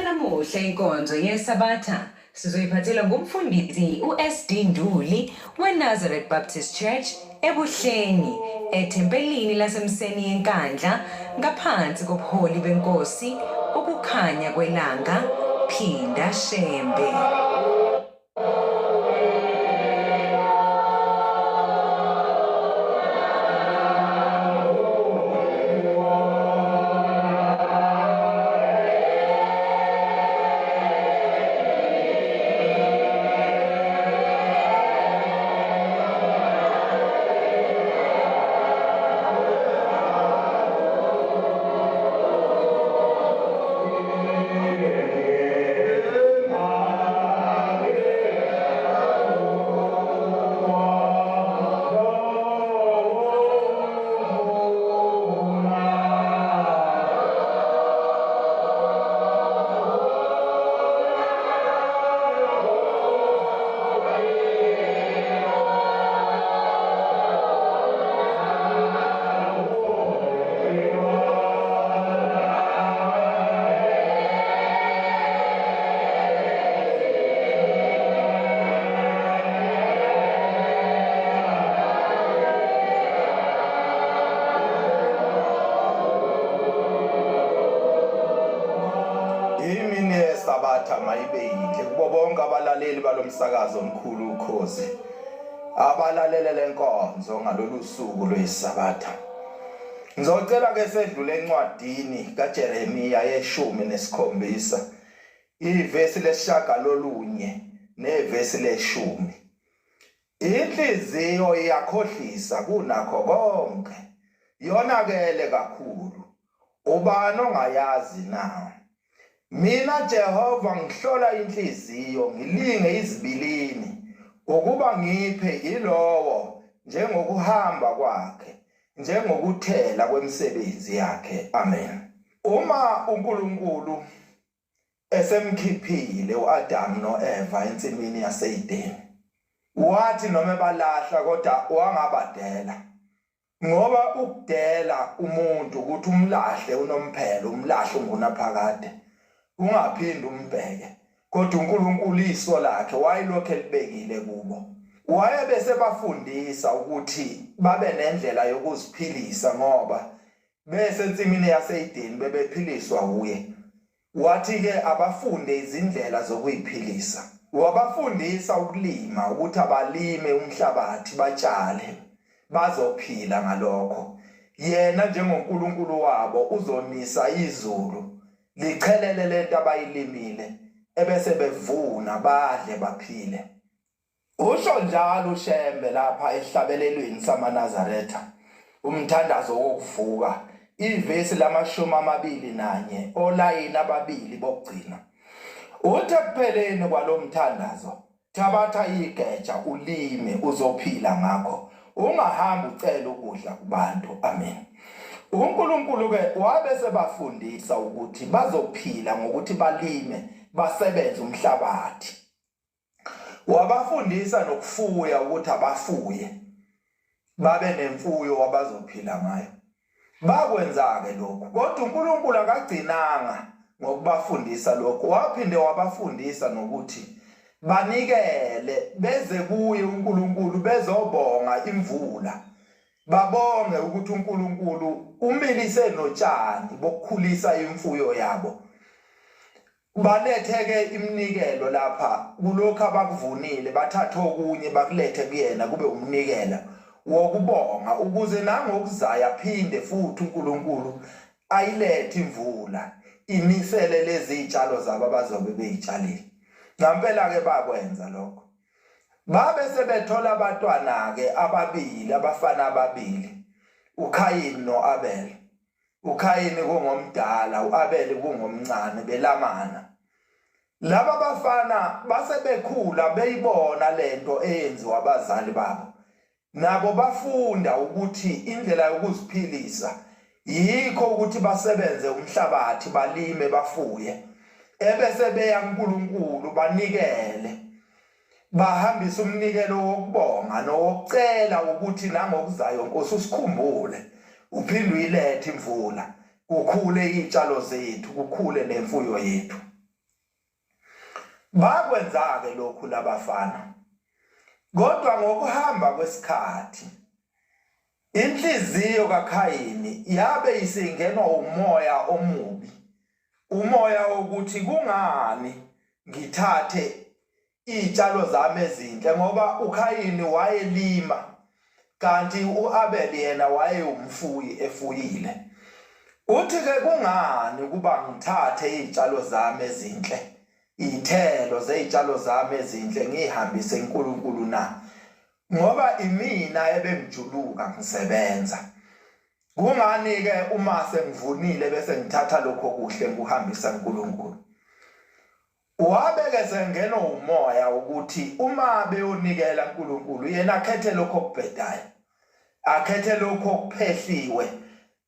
Eyanamuhla inkonzo yeSabatha sizoyiphathela ngumfundisi uSD Nduli weNazareth Baptist Church eBuhleni ethempelini laseMseni yeNkandla ngaphansi kobuholi benkosi ukukhanya kwelanga Phinda Shembe. Imini yeSabatha mayibe yinhle kubo bonke abalaleli balomsakazo omkhulu uKhozi abalalele lenkonzo ngalolu suku lweSabatha. Ngizocela ke sedlule encwadini kaJeremiya yeshumi nesikhombisa ivesi lesishagalolunye nevesi leshumi. Inhliziyo iyakhohlisa kunakho konke, yonakele kakhulu. Ubani ongayazi na? Mina Jehova ngihlola inhliziyo, ngilinge izibilini, ukuba ngiphe ilowo njengokuhamba kwakhe, njengokuthela kwemisebenzi yakhe. Amen. Uma uNkulunkulu esemkhiphile uAdamu noEva ensimini yaseEdeni, wathi noma ebalahla kodwa wangabadela. Ngoba ukudela umuntu ukuthi umlahle unomphelo, umlahle ungunaphakade, ungaphinde umbheke. Kodwa uNkulunkulu iso lakhe wayelokhu elibekile kubo. Wayebe sebafundisa ukuthi babe nendlela yokuziphilisa ngoba besensimini yaseEdeni bebephiliswa wuye. Wathi-ke abafunde izindlela zokuyiphilisa. Wabafundisa ukulima, ukuthi abalime umhlabathi, batshale, bazophila ngalokho. Yena njengoNkulunkulu wabo uzonisa izulu, lichelele lento abayilimile, ebese bevuna, badle baphile. Usho njalo uShembe lapha esihlabelelweni samaNazaretha, umthandazo wokuvuka, ivesi lamashumi amabili nanye olayini ababili bokugcina. Uthi ekupheleni kwalo mthandazo, thabatha igeja ulime uzophila ngakho, ungahambi ucela ukudla kubantu. Amen. UNkulunkulu ke wabe sebafundisa ukuthi bazophila ngokuthi balime basebenze umhlabathi. Wabafundisa nokufuya ukuthi abafuye babe nemfuyo abazophila ngayo. Bakwenza-ke lokhu, kodwa uNkulunkulu akagcinanga ngokubafundisa lokhu, waphinde wabafundisa nokuthi banikele beze kuye uNkulunkulu bezobonga imvula, babonge ukuthi uNkulunkulu umilise notshani bokukhulisa imfuyo yabo. Balethe-ke iminikelo lapha kulokhu abakuvunile, bathathe okunye bakulethe kuyena kube umnikelo wokubonga, ukuze nangokuzayo aphinde futhi uNkulunkulu ayilethe imvula inisele lezi zitshalo zabo abazobe beyitshalile. Ngampela-ke bakwenza lokho. Babe sebethola abatwana-ke ababili, abafana ababili, uKhayini no-Abel. uKhayini kungomdala, uAbeli kungomncane, belamana. Laba bafana base bekhula beyibona lento eyenziwa abazali babo. Nabo bafunda ukuthi indlela yokuziphilisa yikho ukuthi basebenze umhlabathi, balime, bafuye. Ebese beya kuNkulunkulu banikele. Bahambisa umnikelo wokubonga nowokucela ukuthi nangokuzayo Nkosi usikhumbule uphinde uyilethe imvula kukhule iy'tshalo zethu kukhule nemfuyo yethu. Bakwenza-ke lokhu labafana. Kodwa ngokuhamba kwesikhathi inhliziyo kaKhayini yabe isingenwa umoya omubi, umoya wokuthi kungani ngithathe izitshalo zami ezinhle ngoba uKhayini wayelima kanti uAbel yena wayewumfuyi efuyile. Uthi ke kungani ukuba ngithathe izitshalo zami ezinhle, izithelo zezitshalo zami ezinhle ngihambise kuNkulunkulu na? Ngoba imina ebengijuluka ngisebenza. Kungani ke uma sengivunile bese ngithatha lokho kuhle ngikuhambisa kuNkulunkulu? Wabe-ke sengenwa umoya ukuthi uma beyonikela uNkulunkulu yena akhethe lokho okubhedayo, akhethe lokho okuphehliwe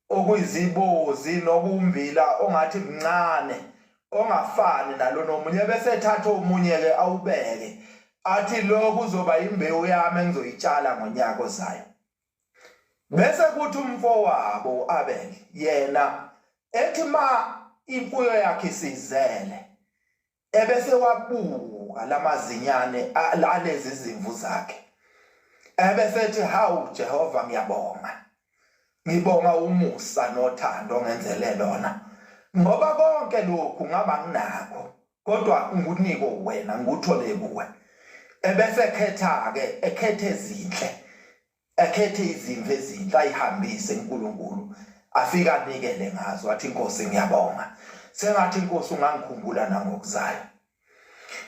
okuyizibozi nokumbila ongathi mncane ongafani nalona omunye bese ethatha omunye-ke awubeke athi lo kuzoba imbewu yami engizoyitshala ngonyaka ozayo. Bese kuthi umfowabo uAbel yena ethi ma imfuyo yakhe isizele ebese wabuka lamazinyane alezi zimvu zakhe ebese ethi hawu Jehova ngiyabonga ngibonga umusa nothando ongenzele lona ngoba konke lokhu ngaba nginakho kodwa nguniko wena ngikuthole kuwe ebese ekhetha ke ekhethe ezinhle ekhethe izimvu ezinhle ayihambise kuNkulunkulu afike anikele ngazo athi inkosi ngiyabonga sengathi inkosi ungangikhumbula nangokuzayo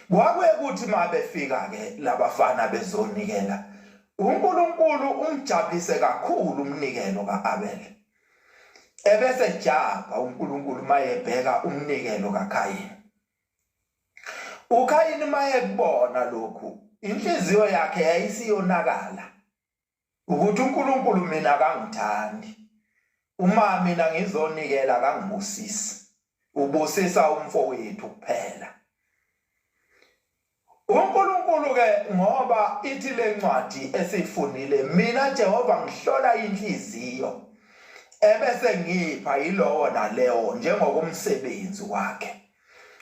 kwakuye kuthi uma befika ke labafana bezonikela uNkulunkulu umjabulise kakhulu umnikelo kaAbel ebese jabha uNkulunkulu mayebheka umnikelo kaKhayini uKhayini mayekubona lokhu inhliziyo yakhe yayisiyonakala ukuthi uNkulunkulu mina akangithandi uma mina ngizonikela akangibusisi ubusisa umfowethu kuphela uNkulunkulu ke ngoba ithi lencwadi esifundile mina Jehova ngihlola inhliziyo ebese ngipha yilowo nalewo njengokumsebenzi wakhe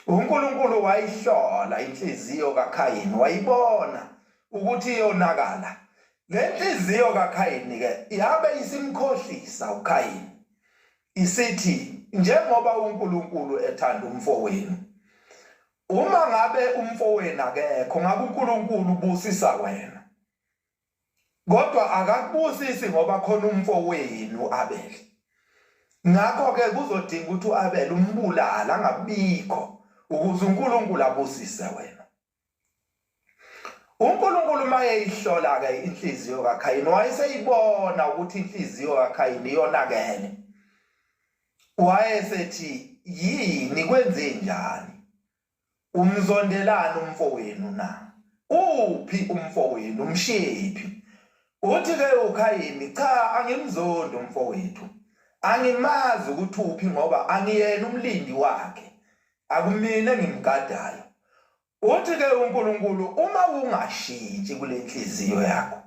uNkulunkulu wayihlola inhliziyo kaKhayini wayibona ukuthi iyonakala le nhliziyo kaKhayini ke yabe isimkhohlisa uKhayini isithi njengoba uNkulunkulu ethanda umfowenu Uma ngabe umfowenu akekho ngabe uNkulunkulu ubusisa wena. Kodwa akakubusisi ngoba khona umfowenu uAbel. Ngakho ke kuzodinga ukuthi uAbel umbulale angabikho ukuze uNkulunkulu abusise wena. uNkulunkulu mayeyihlola ke inhliziyo kaKhayini wayeseyibona ukuthi inhliziyo kaKhayini iyonakele. Wayesethi yini kwenze njani? Umzondelani umfowenu na? Uphi umfowenu? Umshiyephi? Uthi ke uKhayini cha angimzondi umfowethu. Angimazi ukuthi uphi ngoba angiyena umlindi wakhe. Akumina engimgadayo. Uthi ke uNkulunkulu uma ungashintshi kule nhliziyo yakho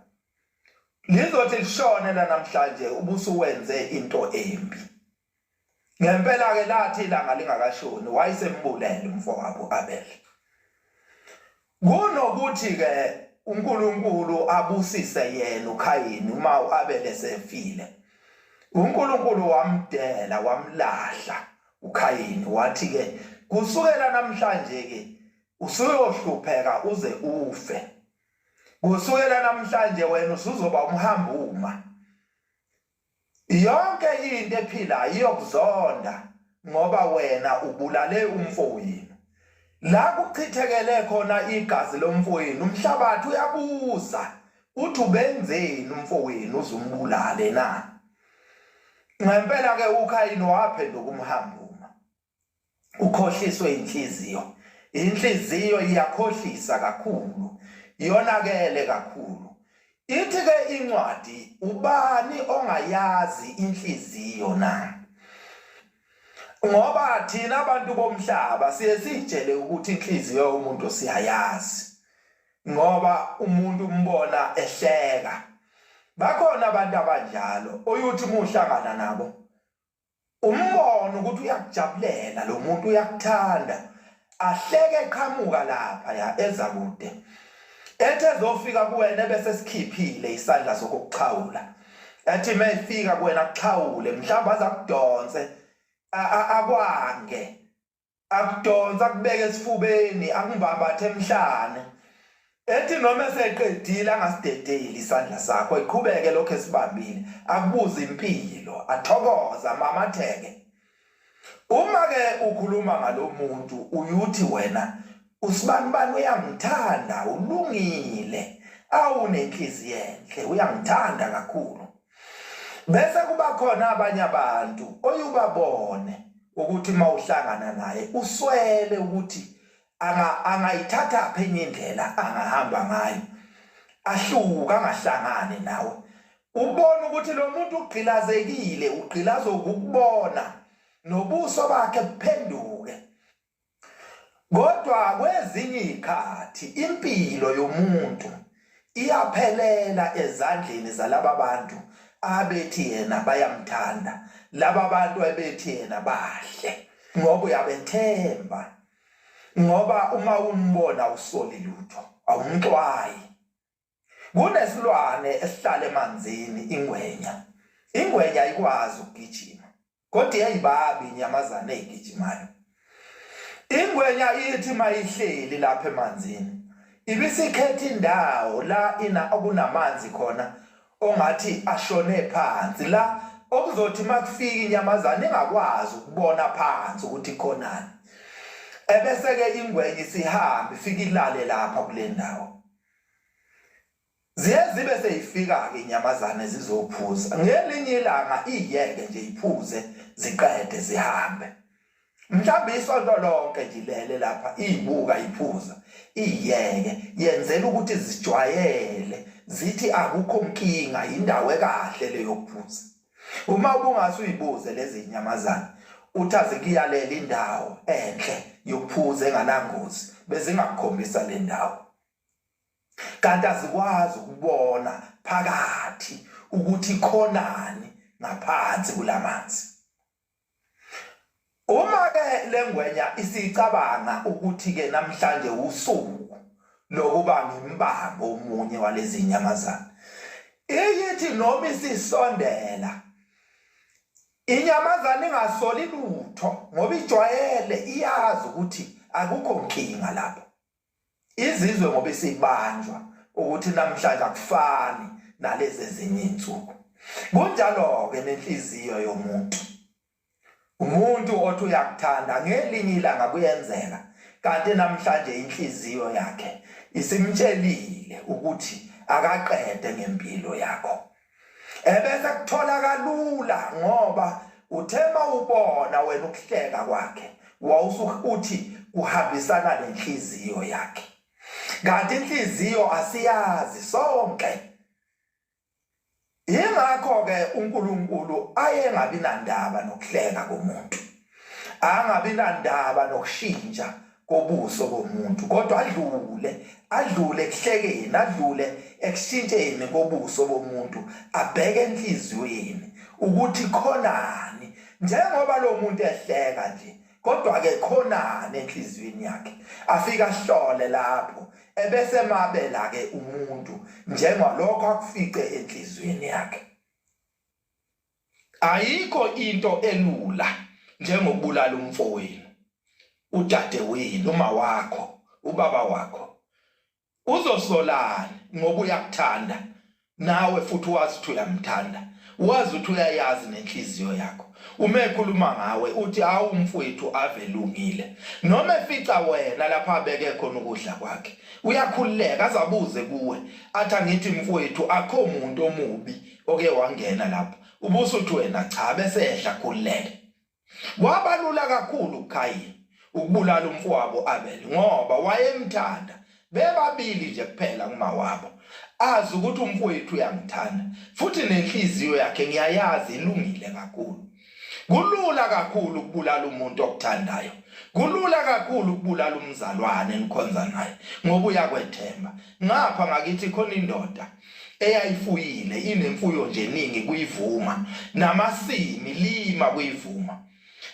lizothi lishone la namhlanje ubusuwenze into embi. Ngempela ke lathi ilanga lingakashoni wayesembulele umfowabo Abel. Kunokuthi ke uNkulunkulu abusise yena uKhayini uma uAbel esefile. uNkulunkulu wamdela wamlahla uKhayini wathi ke kusukela namhlanje ke usuyohlupheka uze ufe. Kusukela namhlanje wena usuzoba umhambuma. Yonke into ephilayo iyokuzonda ngoba wena ubulale umfowenu. La kuchithekele khona igazi lomfowenu umhlabathi uyabuza uthi ubenzeni umfowenu uzumbulale na? Ngempela ke uKhayini waphenduka umhambuma. Ukhohliswe inhliziyo. Inhliziyo iyakhohlisa kakhulu. Yonakele kakhulu. Ithi ke incwadi ubani ongayazi inhliziyo na? Ngoba thina abantu bomhlaba siye sitshele ukuthi inhliziyo yomuntu siyayazi. Ngoba umuntu umbona ehleka. Bakhona abantu abanjalo oyuthi muhlangana nabo umbona ukuthi uyakujabulela lo muntu uyakuthanda. Ahleke eqhamuka lapha ya eza kude. Ethe ezofika kuwena bese sikhiphile isandla sokukuxhawula. Ethi mayifika kuwena akuxhawule mhlawumbe azakudonse akwange. Akudonsa akubeke esifubeni akumbambathe emhlane. Ethi noma eseqedile angasidedeli isandla sakho eqhubeke lokho esibambile akubuze impilo athokoze amamatheke. Uma ke ukhuluma ngalomuntu uyuthi wena usibanibani uyangithanda ulungile awunenhliziyo enhle uyangithanda kakhulu. Bese kuba khona abanye abantu oyubabone ukuthi mawuhlangana naye uswele ukuthi anga angayithatha phi enye indlela angahamba ngayo ahluka angahlangani nawe ubona ukuthi lo muntu ugqilazekile ugqilazwa ukukubona nobuso bakhe buphenduke kodwa kwezinye izikhathi impilo yomuntu iyaphelela ezandleni zalaba bantu abethi yena bayamthanda laba bantu abethi yena bahle ngoba uyabethemba ngoba uma umbona usoli lutho awumxwayi kunesilwane esihlala emanzini ingwenya ingwenya ayikwazi ukugijima kodwa iyayibabi inyamazane ezigijimayo ingwenya ithi mayihleli lapha emanzini ibisikhetha indawo la ina okunamanzi khona ongathi ashone phansi la okuzothi makufika inyamazane ingakwazi ukubona phansi ukuthi khonani ebese ke ingwenya isihamba ifika ilale lapha kule ndawo ziye zibe seyifika ke inyamazane zizophuza ngelinye ilanga iyeke nje iphuze ziqede zihambe Mhlawumbe isonto lonke nje ilele lapha iyibuka iphuza iyeke yenzela ukuthi zijwayele zithi akukho nkinga indawo ekahle le yokuphuza. Uma ubungase uyibuze lezi nyamazane uthi azikuyalela indawo enhle yokuphuza enganangozi bezingakukhombisa le ndawo. Kanti azikwazi ukubona phakathi ukuthi khonani ngaphansi kulamanzi. Uma ke lengwenya isicabanga ukuthi ke namhlanje usuku lokuba ngimbambe omunye walezi nyamazane iyithi noma isisondela inyamazane ingasoli lutho ngoba ijwayele iyazi ukuthi akukho nkinga lapha Izizwe ngoba isibanjwa ukuthi namhlanje akufani nalezi ezinye izinsuku. Kunjalo-ke nenhliziyo yomuntu. Umuntu othi uyakuthanda ngelinye ilanga kuyenzeka kanti namhlanje inhliziyo yakhe isimtshelile ukuthi akaqede ngempilo yakho. Ebese kuthola kalula ngoba uthe mawubona wena ukuhleka kwakhe wawusukuthi kuhambisana nenhliziyo yakhe. Kanti inhliziyo asiyazi sonke. Yingakho ke uNkulunkulu ayengabi nandaba nokuhleka komuntu. Angabi nandaba nokushintsha kobuso bomuntu kodwa adlule adlule ekuhlekeni adlule ekushintsheni kobuso bomuntu abheke enhliziyweni ukuthi khonani njengoba lo muntu ehleka nje kodwa ke khonani enhliziyweni yakhe afika ahlole lapho ebese mabela ke umuntu njengalokho akufice enhliziyweni yakhe Ayikho into elula njengokubulala umfowenu, udadewenu, uma wakho, ubaba wakho. Uzosolani ngoba uyakuthanda nawe futhi wazi ukuthi uyamthanda, wazi ukuthi uyayazi nenhliziyo yakho. Uma ekhuluma ngawe uthi hawu mfowethu ave lungile. Noma efica wena lapha abeke khona ukudla kwakhe, uyakhululeka azabuze kuwe athi angithi mfowethu akho muntu omubi oke wangena lapha ubusuthi wena cha bese edla khululeke kwabalula kakhulu kuKhayini ukubulala umfowabo Abel ngoba wayemthanda bebabili nje kuphela kumawabo azi ukuthi umfowethu uyangithanda futhi nenhliziyo yakhe ngiyayazi ilungile kakhulu kulula kakhulu ukubulala umuntu okuthandayo kulula kakhulu ukubulala umzalwane enikhonza naye ngoba uyakwethemba ngapha ngakithi khona indoda eyayifuyile inemfuyo nje eningi kuyivuma namasimi lima kuyivuma.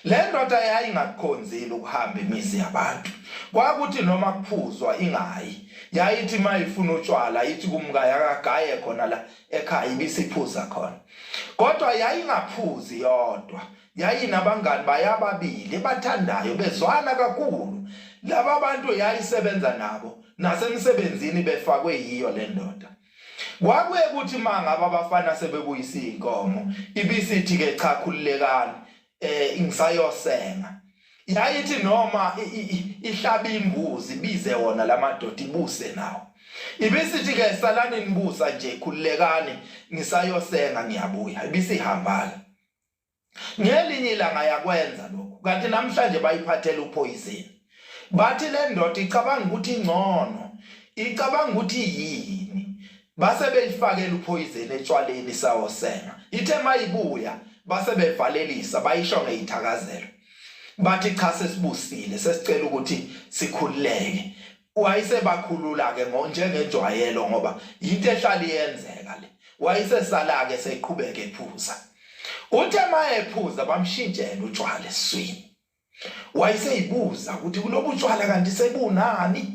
Le ndoda yayingakukhonzile ukuhamba imizi yabantu. Kwakuthi noma kuphuzwa ingayi. Yayithi uma ifuna utshwala ithi kumkayo akagaye khona la ekhaya ibisiphuza khona. Kodwa yayingaphuzi yodwa. Yayinabangani bayo ababili ebathandayo bezwana kakhulu. Laba bantu yayisebenza nabo nasemsebenzini befakwe yiyo le ndoda. Kwakuye kuthi uma ngabe abafana sebebuyisa iy'nkomo ibisithi ke cha khululekani eh ngisayosenga yayithi noma ihlaba imbuzi bize wona lamadoda ibuse nawo ibisithi ke salani nibusa nje khululekani ngisayosenga ngiyabuya ibisihambala Ngelinye ilanga yakwenza lokhu kanti namhlanje bayiphathela uphoyizeni. Bathi le ndoda icabanga ukuthi ingcono, icabanga ukuthi yini. Base beyifakela uphoyizeni etshwaleni sawosenga. Ithe mayibuya base bevalelisa bayisho ngeyithakazelo. Bathi cha sesibusile sesicela ukuthi sikhululeke. Wayesebakhulula-ke njengenjwayelo ngoba yinto ehlala iyenzeka le. Wayesesala-ke seqhubeka ephuza. Uthe uma ephuza bamshintshela utshwala esiswini. Wayeseyibuza ukuthi kulobu tshwala kanti sebunani?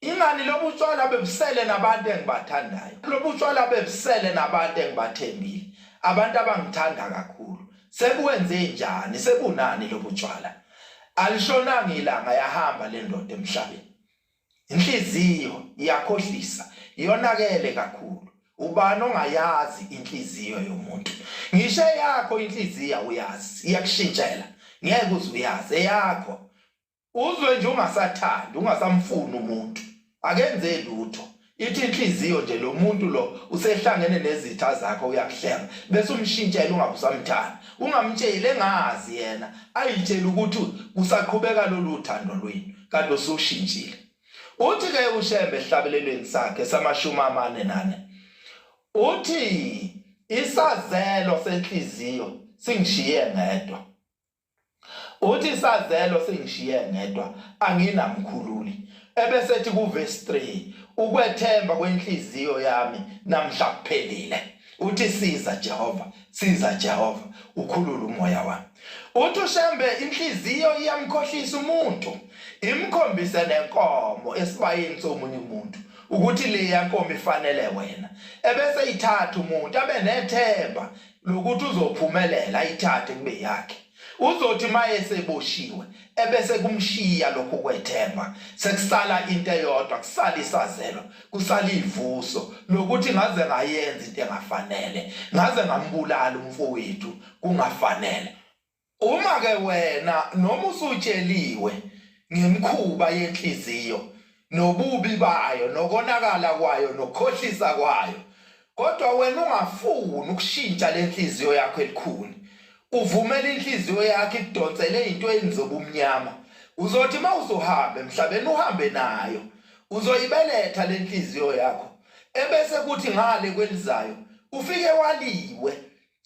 Ingani lobu tshwala bebusele nabantu engibathandayo. Lobu tshwala bebusele nabantu engibathembile. Abantu abangithanda kakhulu. Sebuwenze njani? Sebunani lobu tshwala? Alishonanga ilanga yahamba le ndoda emhlabeni. Inhliziyo iyakhohlisa, iyonakele kakhulu. Ubani ongayazi inhliziyo yomuntu? Ngisho eyakho inhliziyo awuyazi, iyakushintshela. Ngeke uze uyazi eyakho. Uzwe nje ungasathandi, ungasamfuni umuntu. Akenze lutho. Ithi inhliziyo nje lo muntu lo usehlangene nezitha zakho uyakuhleba bese umshintshela ungabe usamthanda. Ungamtsheli engazi yena ayitshele ukuthi kusaqhubeka lolu thando lwenu kanti usushintshile. Uthi ke uShembe esihlabelelweni sakhe samashumi 44 uthi isazelo senhliziyo singishiye ngedwa. Uthi isazelo singishiye ngedwa anginamkhululi. Ebesethi kuvesi 3 ukwethemba kwenhliziyo yami namhla kuphelile. Uthi siza Jehova, siza Jehova, ukhulule umoya wami. Uthi uShembe inhliziyo iyamkhohlisa umuntu, imkhombise nenkomo esibayeni somunye umuntu ukuthi leya nkomo ifanele wena. Ebese ithatha umuntu abe nethemba lokuthi uzophumelela ayithathe kube yakhe uzothi maye seboshiwe ebese kumshiya lokhu kwethemba sekusala into eyodwa kusala isazelo kusala ivuso lokuthi ngaze ngayenza into engafanele ngaze ngambulala umfowethu kungafanele Uma ke wena noma usutsheliwe ngemikhuba yenhliziyo nobubi bayo nokonakala kwayo nokukhohlisa kwayo kodwa wena ungafuni ukushintsha lenhliziyo yakho elikhuni uvumela inhliziyo yakho ikudonsele ezintweni zobumnyama uzothi uma uzohamba emhlabeni uhambe nayo uzoyibeletha lenhliziyo yakho ebese kuthi ngale kwelizayo ufike waliwe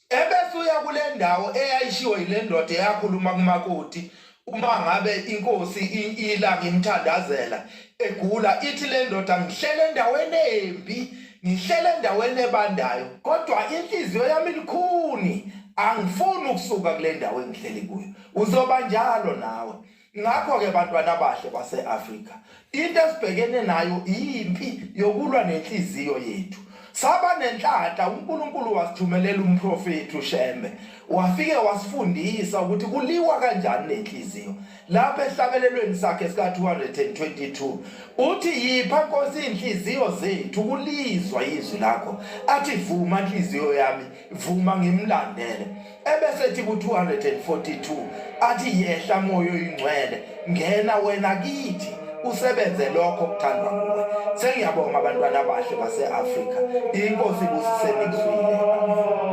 Ebese uya kule ndawo eyayishiwo yile ndoda eyakhuluma kumakoti uma ngabe inkosi ilanga imthandazela egula ithi le ndoda ngihlele endaweni embi ngihlele endaweni ebandayo kodwa inhliziyo yami likhuni angifuni ukusuka kule ndawo engihleli kuyo uzoba njalo nawe Ngakho-ke bantwana abahle base-Afrika, into esibhekene nayo impi yokulwa nenhliziyo yethu. Saba nenhlanhla uNkulunkulu wasithumelela umprofethi uShembe, wafike wasifundisa ukuthi kuliwa kanjani nenhliziyo. Lapha esihlabelelweni sakhe sika-222 uthi yipha Nkosi inhliziyo zethu ukulizwa izwi lakho, athi vuma nhliziyo yami, vuma ngimlandele. Ebese ethi ku-242 athi yehla moya oyingcwele ngena wena kithi usebenze lokho okuthandwa nguwe. Sengiyabonga abantwana abahle base-Afrika. Inkosi ibusise nikuzwile.